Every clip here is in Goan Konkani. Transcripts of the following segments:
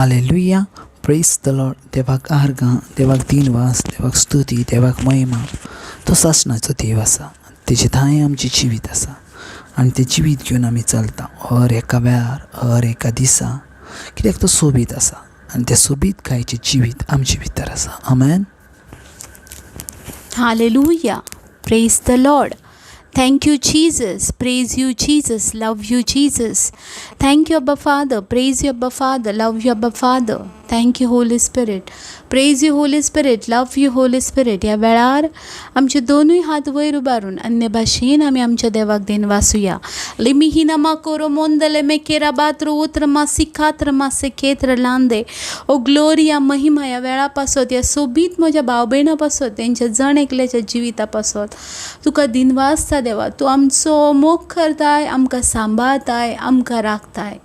हालेलुया, प्रेज the Lord. देवाक आर्गां, देवाक दिनवास, देवाक स्तुती, देवाक महिमा. तो सासणाचो देव आसा, तेजे थांय आमचें जिवीत आसा आनी तें जिवीत घेवन आमी चलता हर एका वेळार, हर एका दिसा, कित्याक तो सोबीत आसा आनी तें सोबीतकायेचें जिवीत आमचे भितर आसा. आमेन. Hallelujah. Praise the Lord. Thank you, Jesus. Praise you, Jesus. Love you, Jesus. Thank you, Abba Father. Praise you, Abba Father. Love you, Abba Father. Thank you, Holy Spirit. Praise you, Holy Spirit. Love you, Holy Spirit. ह्या वेळार आमचे दोनूय हात वयर उबारून अन्य भाशेन आमी आमच्या देवाक दिनवासुया. लिमिहिना माकोरो मोंदले मेकेरा बात्रो उत्र मासी खात्र मासे खेत्र लांदे. ओ ग्लोरिया, महिमा ह्या वेळा पासत, ह्या सोबीत म्हज्या भाव भयणां पासत, तेंच्या जण एकल्याच्या जिविता पासत तुका दिनवासता देवा. तूं आमचो मोग करताय, आमकां सांबाळताय, आमकां राखताय,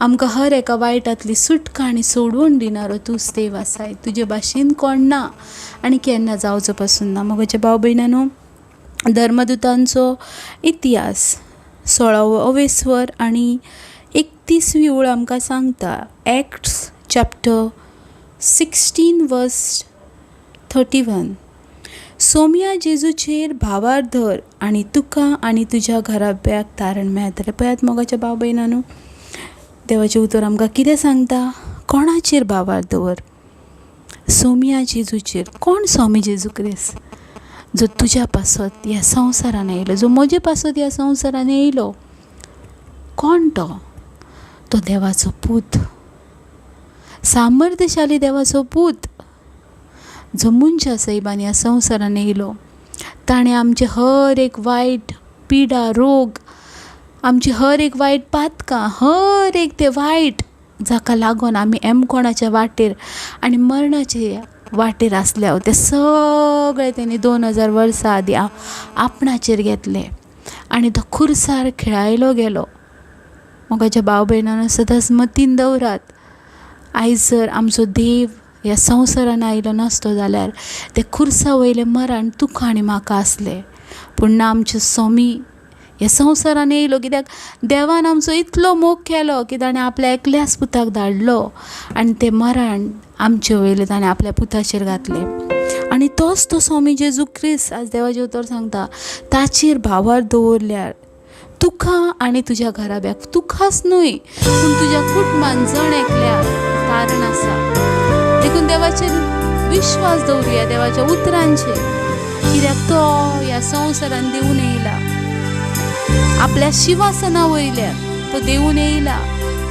आमकां हर एका वायटांतली सुटका आनी सोडवण दिणारो तूंच देव आसाय. तुजे भाशेन कोण ना आनी केन्ना जावचो पासून ना. मोगाच्या भाव भयणांनो, धर्मदुतांचो इतिहास 16वो अवेस्वर आनी 31वी ओळ आमकां सांगता, Acts chapter 16 verse 31, Somya जेजूचेर भावार धर आनी तुका आनी तुज्या घराब्याक तारण मेळटलें. पळयात मोगाच्या भाव भयणांनो, देवाचें उतर आमकां कितें सांगता? कोणाचेर भावार दवर? सोम्या जेजूचेर. कोण स्वामी जेजू क्रिस्त? जो तुज्या पासत ह्या संवसारान येयलो, जो म्हजे पासत ह्या संवसारान येयलो. कोण तो? तो देवाचो पूत, सामर्थ्यशाली देवाचो पूत, जो मनशा सैबान ह्या संवसारान येयलो. ताणें आमचे हर एक वायट पिडा, रोग, आमची हर एक वायट पातकां, हर एक तें वायट जाका लागून आमी एमकोणाच्या वाटेर आनी मरणाचे वाटेर आसल्या, तें सगळें तेणी 2000 वर्सां आदीं आपणाचेर घेतलें आनी तो खुर्सार खेळायलो गेलो. मोगाच्या भाव भयणांनो, सदांच मतीन दवरात, आयज जर आमचो देव ह्या संवसारान आयलो नासतो जाल्यार ते खुर्सा वयलें मरण तुका आनी म्हाका आसलें. पूण ना, आमचे स्वामी ह्या संवसारान येयलो कित्याक देवान आमचो इतलो मोग केलो की ताणें आपल्या एकल्याच पुताक धाडलो आनी तें मरण आमचे वयलें ताणें आपल्या पुताचेर घातलें. आनी तोच तो स्वामी जेजू क्रिस्त आज देवाचें उतर सांगता, ताचेर भावार दवरल्यार तुका आनी तुज्या घराब्याक, तुकाच न्हय पूण तुज्या कुटुंबान जण एकल्याक तारण आसा. देखून देवाचेर विश्वास दवरुया, देवाच्या उतरांचेर, कित्याक तो ह्या संवसारान देवून येयला, आपल्या शिवासना वयल्या तो देवून येयला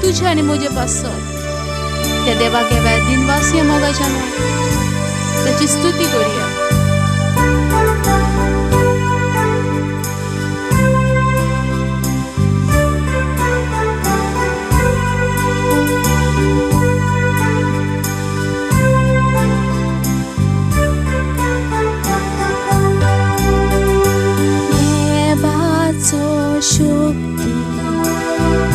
तुज्या आनी म्हजे पासत. त्या देवाक ह्या वेळार दिनवासया मोगाच्यान, ताची स्तुती करुया. देवाचो शब्द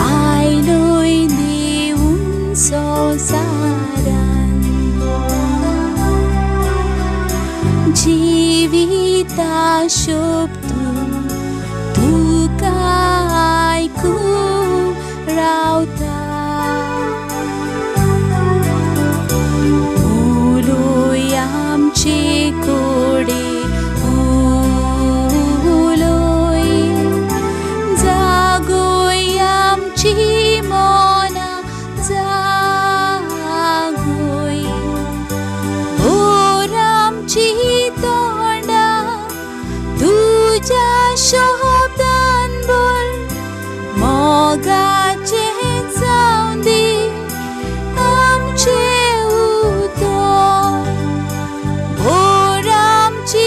आयलोय देवून संवसारान, जिविता शब्द तुका आयकूंक रावता. उलोय आमचे कडेन, उलोय, जागोय आमची मनां, जागोय, भर आमची तोंडां तुज्या शब्दान भर, मोगाचें जावं दी आमचें उतर, भर आमची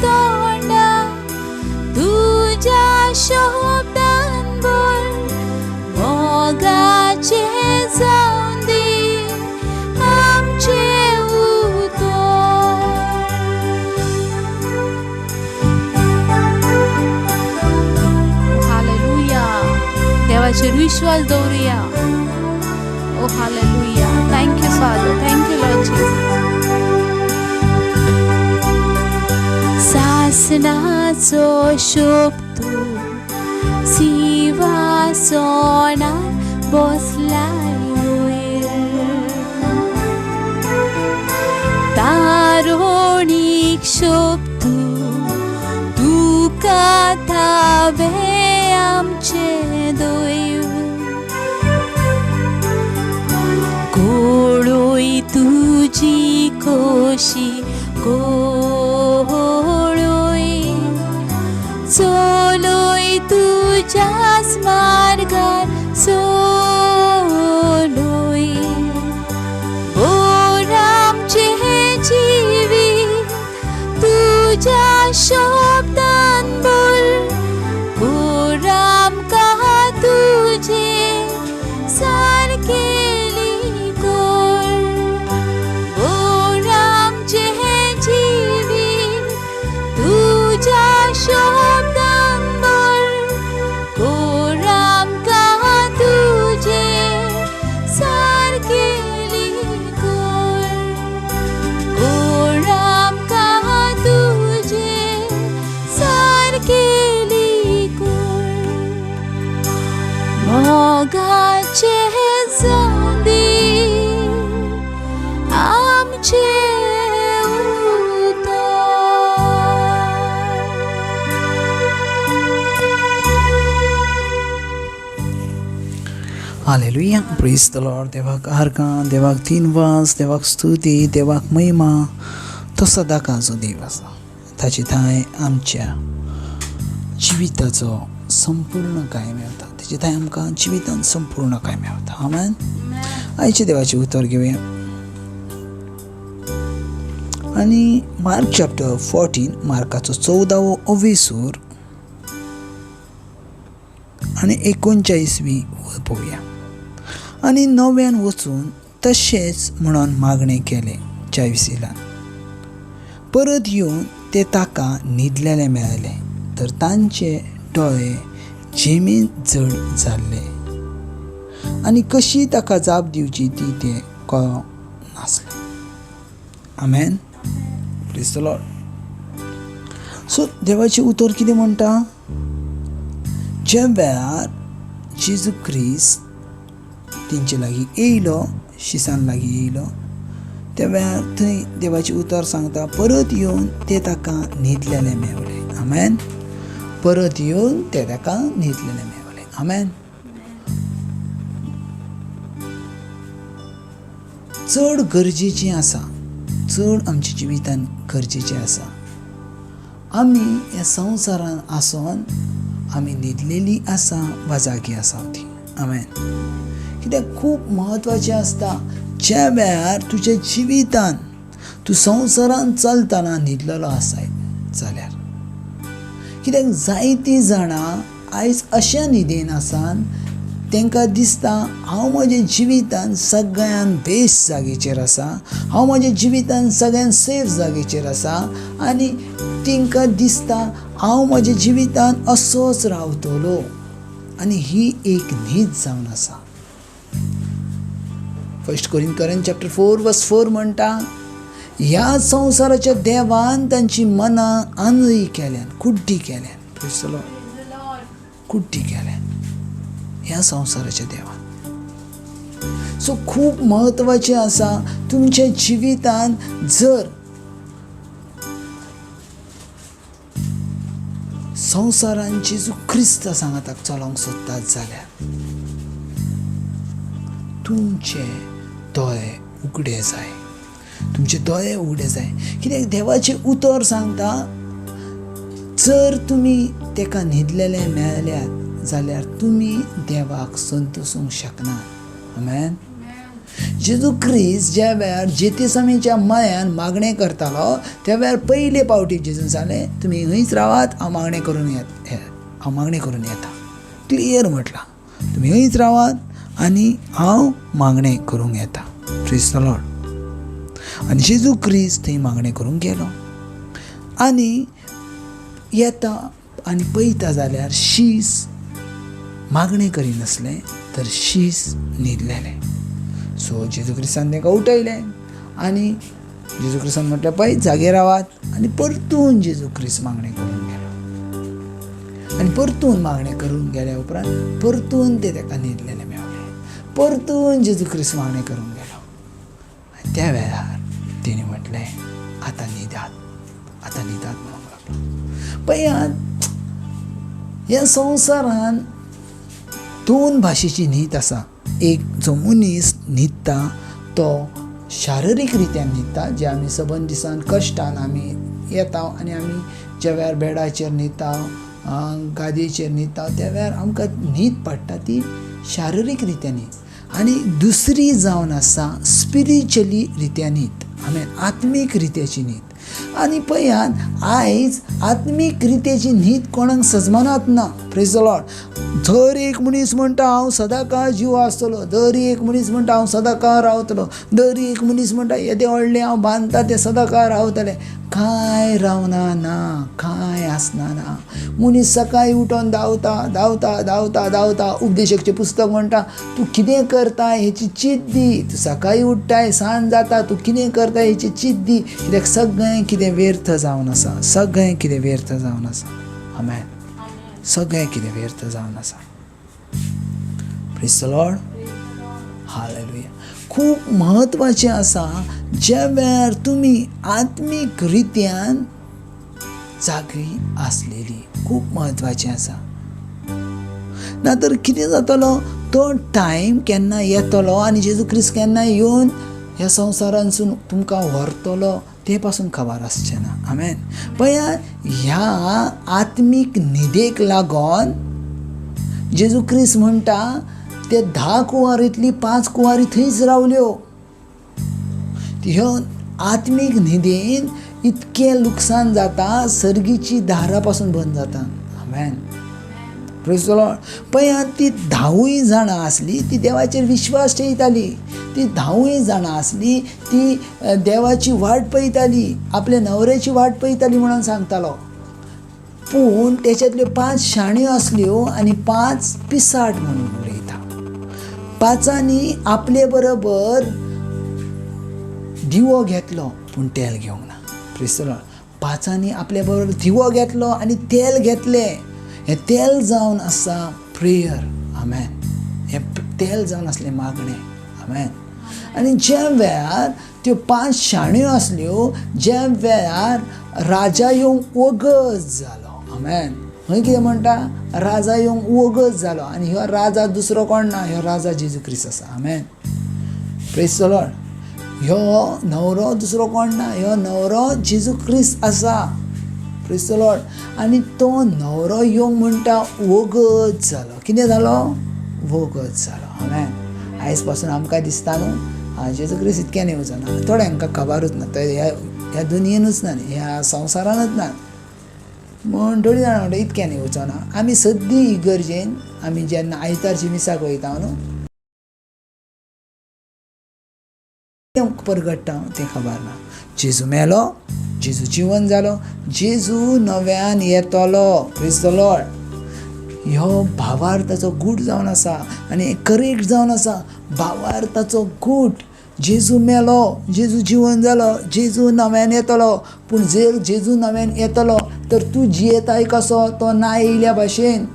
तोंडां तुज्या शब्दान भर, मोगाचें जावं दी आमचें उतर. हालेलुया, देवाचेर विश्वास दवरुया. Oh hallelujah, thank you Father, thank you Lord Jesus. सासणाचो शब्द सिंहासनार बसलाय वयर, शोभतू तुका थावे आमचें दैव गोळोय तुजी खोशी गोळोय चलोय तुज्याच मार्गार सोलोय बोर आमचें जिवीत तुज्या शब्दान बोल बोर आमकां तुजें सारकेली कोर बोर आमचें जिवीत तुज्या शब्दान बोल कोर आमकां तुजें सारकेली कोर कोर आमकां तुजें सारकेली कोर मोगाचें जावं दी आमचें उतर. हालेलुया, प्रेज the Lord. देवाक आर्गां, देवाक दिनवास, देवाक स्तुती, देवाक महिमा. तो सदांकाळचो देव आसा. ताचे थांय आमच्या जिविताचो संपूर्ण काय मेळटा. तेजे थांय आमकां जिवितान संपूर्ण काय मेळटा. आमेन. आयचें देवाचें उतर घेवया आनी मार्क चॅप्टर 14, मार्काचो 14वो अवेसूर आनी 39वी पळोवया. आनी नव्यान वचून तशेंच म्हणून मागणें केलें. 40 परत येवन ते ताका न्हिदलेले मेळ्ळे तर तांचे दोळे झेमेन जड जाल्ले आनी कशी ताका जाप दिवची ती ते कळोंक नासलें. आमेन. Praise the Lord. सो देवाचें उतर कितें म्हणटा? ज्या वेळार जेजू क्रिस्त तेंचे लागीं येयलो, शिसान लागीं येयलो, त्या वेळार थंय देवाचें उतर सांगता परत येवन ते ताका न्हिदलेले मेवले. आमेन. परत येवन ते ताका न्हिदलेले मेवले. आमेन. चड गरजेचें आसा, चड आमच्या जिवितान गरजेचें आसा. आमी ह्या संवसारान आसोन आमी न्हिदलेली आसा वा जागी आसा ती. आमेन. कित्याक खूब म्हत्वाचें आसता ज्या वेळार तुज्या जिवितान तूं संवसारान चलतना न्हिदलेलो आसाय जाल्यार. कित्याक जायतीं जाणां आयज अशा न्हिदेन आसान तांकां दिसता हांव म्हज्या जिवितान सगळ्यान बेस्ट जागेचेर आसा, हांव म्हज्या जिवितान सगळ्यान सेफ जागेचेर आसा आनी तांकां दिसता हांव म्हज्या जिवितान असोच रावतलो. आनी ही एक न्हीद जावन आसा. 1 Corinthians chapter 4 verse 4 म्हणटा, ह्या संवसाराच्या देवान तांची मनां आंधळी केल्यान, कुड्डी केल्यान. Praise the Lord. कुड्डी केल्यान ह्या संवसाराच्या देवान. सो खूब म्हत्वाचें आसा तुमच्या जिवितान जर संवसारान जेजू क्रिस्त सांगाताक चलोवंक सोदतात जाल्यार तुमचे दोळे उगडे जाय. तुमचे दोळे उगडे जाय. कित्याक देवाचें उतर सांगता जर तुमी तेका न्हिदलेले मेळ्ळ्यात जाल्यार तुमी देवाक संतोसूंक शकना. आमेन. जेजू क्रिस्त ज्या वेळार जेतिसमीच्या मायान मागणें करतालो त्या वेळार पयले पावटी जेजून सांगलें तुमी हंयच रावात, हांव मागणें करून येत, हांव मागणें करून येता. क्लियर म्हटलां, तुमी हंयच रावात आनी हांव मागणें करूंक येता. Praise the Lord. आनी जेजू क्रिस्त थंय मागणें करूंक गेलो आनी येता आनी पळयता जाल्यार शीस मागणें करिनासलें तर शीस न्हिदलेलें. सो जेजू क्रिस्तान तांकां उठयलें आनी जेजू क्रिस्तान म्हटलें पळय जागे रावात. आनी परतून जेजू क्रिस्त मागणें करूंक गेलो आनी परतून मागणें करूंक गेल्या उपरांत परतून ते ताका न्हिदलेले मेवले. परतून जेजू क्रिस्त मागणें करूंक गेलो आनी त्या वेळार तेणी म्हटलें आतां न्हिदात, आतां न्हिदात म्हणूंक लागलो. पळयात, ह्या संवसारान दोन भाशेची न्हीद आसा. एक जो मनीस न्हिदता तो शारिरीक रित्यान न्हिदता, जे आमी सबंद दिसान कश्टान आमी येता आनी आमी ज्या वेळार बेडाचेर न्हिदता, गादयेचेर न्हिदता, त्या वेळार आमकां न्हीद पडटा ती शारिरीक रित्या न्हीद. आनी दुसरी जावन आसा स्पिरिच्युअली रित्या न्हीद, आमी आत्मीक रित्याची न्हीद. आनी पळयात, आयज आत्मीक रित्याची न्हीद कोणाक सजमानात ना. Praise the Lord. दर एक मनीस म्हणटा हांव सदांकाळ जिवो आसतलो, दर एक मनीस म्हणटा हांव सदांकाळ रावतलो, दर एक मनीस म्हणटा येदें व्हडलें हांव बांदता तें सदांकाळ रावतलें. कांय रावना ना, कांय आसना ना. मनीस सकाळीं उठोन धांवता धांवता धांवता धांवता. उपदेशकचें पुस्तक म्हणटा तूं कितें करता हेची चीत दी. तूं सकाळीं उठ्ठाय, सांज जाता, तूं कितें करता हेची चीत दी, कित्याक सगळें कितें व्यर्थ जावन आसा, सगळें कितें व्यर्थ जावन आसा. आमेन. सगळें कितें व्यर्थ जावन आसा. Praise the Lord. Hallelujah. खूब म्हत्वाचें आसा ज्या वेळार तुमी आत्मीक रित्यान जागरी आसलेली, खूब म्हत्वाचें आसा. ना तर कितें जातलो, तो टायम केन्ना येतलो आनी जेजू क्रिस्त केन्ना येवन ह्या संवसारांतसून तुमकां व्हरतलो तें पासून खबर आसचें ना. आमेन. पळया, ह्या आत्मीक न्हिदेक लागून जेजू क्रिस्त म्हणटा ते 10 कुंवारींतली 5 कुंवारी थंयच रावल्यो. ह्यो आत्मीक न्हिदेन इतकें लुकसाण जाता, सर्गीची दारां पासून बंद जाता. आमेन. Praise the Lord. पळया, ती 10 जाणां आसली ती देवाचेर विश्वास ठेयताली, ती 10 जाणां आसली ती देवाची वाट पळयताली, आपल्या न्हवऱ्याची वाट पळयताली म्हणून सांगतालो. पूण तेच्यातल्यो 5 शाण्यो आसल्यो आनी 5 पिसाट म्हणून उलयता. 5 आपले बरोबर दिवो घेतलो पूण तेल घेवंक ना. Praise the Lord. 5 आपले बरोबर दिवो घेतलो आनी तेल घेतलें. हें तेल जावन आसा प्रेयर. आमेन. हें तेल जावन आसलें मागणें. आमेन. आनी ज्या वेळार त्यो 5 शाण्यो आसल्यो, ज्या वेळार राजा येवंक वगत जालो. आमेन. खंय कितें म्हणटा, राजा येवंक वगत जालो. आनी ह्यो राजा दुसरो कोण ना, ह्यो राजा जेजू क्रिस्त आसा. आमेन. Praise the Lord. ह्यो न्हवरो दुसरो कोण ना, ह्यो न्हवरो जेजू क्रिस्त आसा. Praise the Lord. आनी तो न्हवरो येवंक म्हणटा वगत जालो. कितें जालो, वगत जालो. आमेन. आयज पासून आमकां दिसता न्हू जेजू क्रिस्त इतक्यान येवचो ना, थोड्यांकां खबरूच ना, तो ह्या दुनियेनूच ना, ह्या संवसारानूच ना म्हूण थोडीं जाणां म्हणटा इतक्यान येवचो ना. आमी सद्दी इगर्जेन आमी जेन्ना आयतारची मिसाक वयता न्हू, परगट्टा तें खबर ना. जेजू मेलो, जेजू जिवन जालो, जेजू नव्यान येतलो. Praise the Lord. ह्यो भावार्थाचो गूट जावन आसा आनी करेक्ट जावन आसा भावार्थाचो गूट. जेजू मेलो, जेजू जिवन जालो, जेजू नव्यान येतलो. पूण जर जेजू नव्यान येतलो तर तूं जियेताय कसो, तो ना येयल्या भाशेन.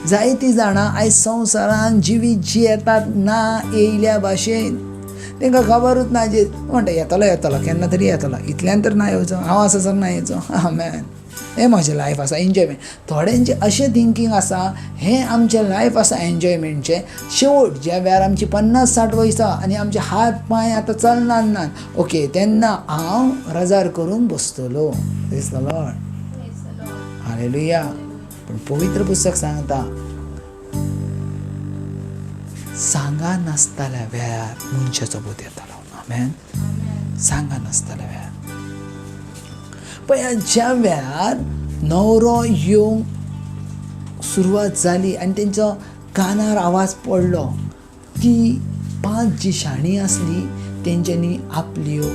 जायतीं जाणां आयज संवसारान जिवीत जियेतात ना येयल्या भाशेन. तांकां खबरूच ना. जे म्हणटा येतलो येतलो केन्ना तरी येतलो, इतल्यान तर ना येवचो, हांव आसा सर ना येवचो. आमेन. हें म्हजें लायफ आसा एन्जॉयमेंट. थोड्यांचें अशें थिंकींग आसा, हें आमचें लायफ आसा एन्जॉयमेंटचें. शेवट ज्या वेळार आमची 50-60 वयसां आनी आमचे हात पांय आतां चलनात ना, ओके, तेन्ना हांव रजार करून बसतलो. Praise the Lord. Hallelujah. पूण पवित्र पुस्तक सांगता, सांगा नासतल्या वेळार मनशाचो पूत येतलो. आमेन. सांगा नासतल्या वेळार. पळय, ज्या वेळार न्हवरो येवंक सुरवात जाली आनी तेंचो कानार आवाज पडलो, ती 5 जी शाणी आसली तेंच्यांनी आपल्यो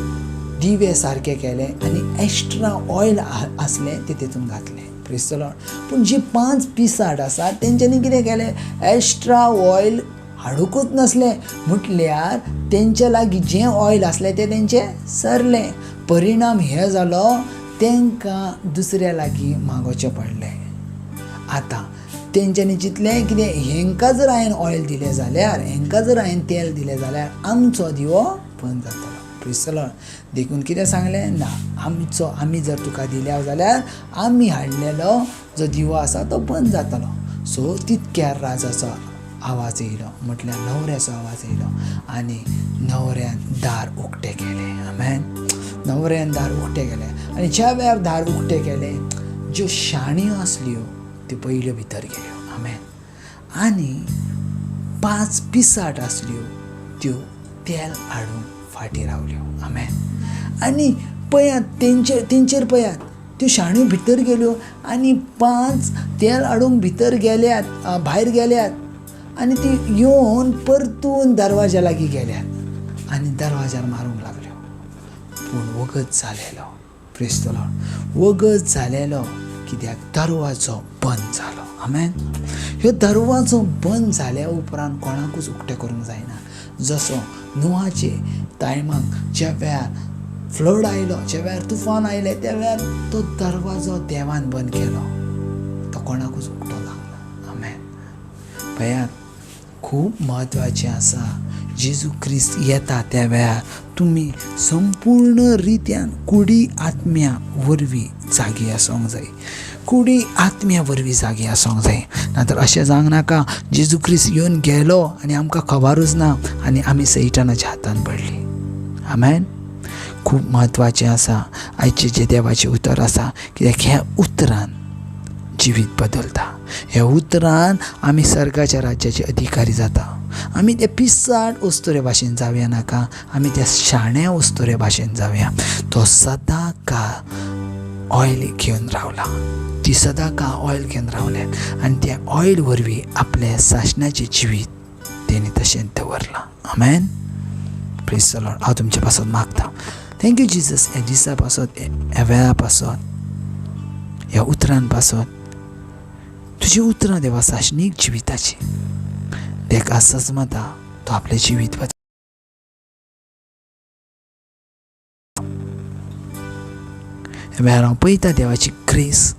दिवे सारके केले आनी एक्स्ट्रा ऑयल आसलें तें तेतून घातलें. Praise the Lord. पूण जी 5 पिसाट आसा तेंच्यांनी कितें केलें, एक्स्ट्रा ऑयल हाडुकूच नासलें. म्हटल्यार तेंच्या लागीं जें ऑयल आसलें तें तेंचें सरलें. परिणाम हे जालो, तांकां दुसऱ्या लागीं मागोवचें पडलें. आतां तेंच्यांनी चिंतलें कितें, हेंकां जर हांवें ऑयल दिलें जाल्यार, हेंकां जर हांवें तेल दिलें जाल्यार आमचो दिवो बंद जातलो. प्रिसलो देखून कितें सांगलें ना, आमचो आमी जर तुका दिल्या जाल्यार आमी हाडलेलो जो दिवो आसा तो बंद जातलो. सो तितक्यार राजाचो आवाज येयलो, म्हटल्यार न्हवऱ्याचो आवाज येयलो आनी न्हवऱ्यान दार उक्तें केलें. आमेन. न्हवऱ्यान दार उक्तें केलें आनी ज्या वेळार दार उक्तें केलें ज्यो शाण्यो आसल्यो त्यो पयल्यो भितर गेल्यो. आमेन. आनी 5 पिसाट आसल्यो त्यो तेल हाडूंक फाटीं रावल्यो. आमेन. आनी पळयात तेंचेर पळयात त्यो शाण्यो भितर गेल्यो आनी 5 तेल हाडूंक भितर गेल्यात, भायर गेल्यात आनी ती येवन परतून दरवाज्या लागीं गेल्यात आनी दरवाज्यार मारूंक लागल्यो. पूण वगत जालेलो. प्रेज the Lord. वगत जालेलो कित्याक दरवाजो बंद जालो. आमेन. ह्यो दरवाजो बंद जाल्या उपरांत कोणाकूच उक्तें करूंक जायना. जसो नुआचे टायमाक ज्या वेळार फ्लड आयलो, ज्या वेळार तुफान आयलें, त्या वेळार तो दरवाजो देवान बंद केलो, तो कोणाकूच उक्तो लागना. आमेन. पळयात खूब म्हत्वाचें आसा, जेजू क्रिस्त येता त्या वेळार तुमी संपूर्ण रित्यान कुडी आत्म्या वरवीं जागी आसूंक जाय. कुडी आत्म्या वरवीं जागी आसूंक जाय. नातर अशें जावंक नाका जेजू क्रिस्त येवन गेलो आनी आमकां खबरूच ना आनी आमी सैतानाच्या हातान पडली. आमेन. खूब म्हत्वाचें आसा आयचें जें देवाचें उतर आसा, कित्याक ह्या उतरान जिवीत बदलता. ह्या उतरान आमी सर्गाच्या राज्याचे अधिकारी जाता. आमी त्या पिसाट अस्तुरे भाशेन जावया नाका, आमी त्या शाण्या अस्तुरे भाशेन जावया. तो सदां काळ ऑयल घेवन रावला, ती सदां काळ ऑयल घेवन रावल्यात आनी त्या ऑयल वरवीं आपलें सासणाचें जिवीत तेणी तशें दवरलां. आमेन. Praise the Lord. हांव तुमचे पासत मागता. Thank you Jesus, ह्या दिसा पासत, ह्या वेळा पासत, ह्या उतरान पासत. तुजी उतरां देवा सासणीक जिविताची, तेका सजमता तो आपलें जिवीत बदल. वेळार हांव पळयता देवाची ग्रेस,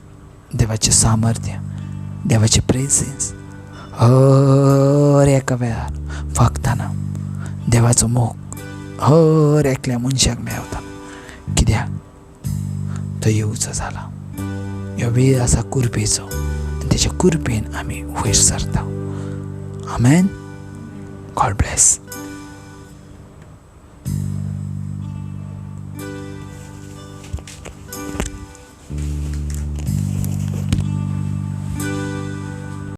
देवाचें सामर्थ्य, देवाचें प्रेजेन्स हर एका वेळार वागतना देवाचो मोग हर एकल्या मनशाक मेळटा. कित्याक तो येवचो जाला. ह्यो वेळ आसा कुरपेचो आनी तेच्या कुरपेन आमी वयर सरता. आमेन. God bless.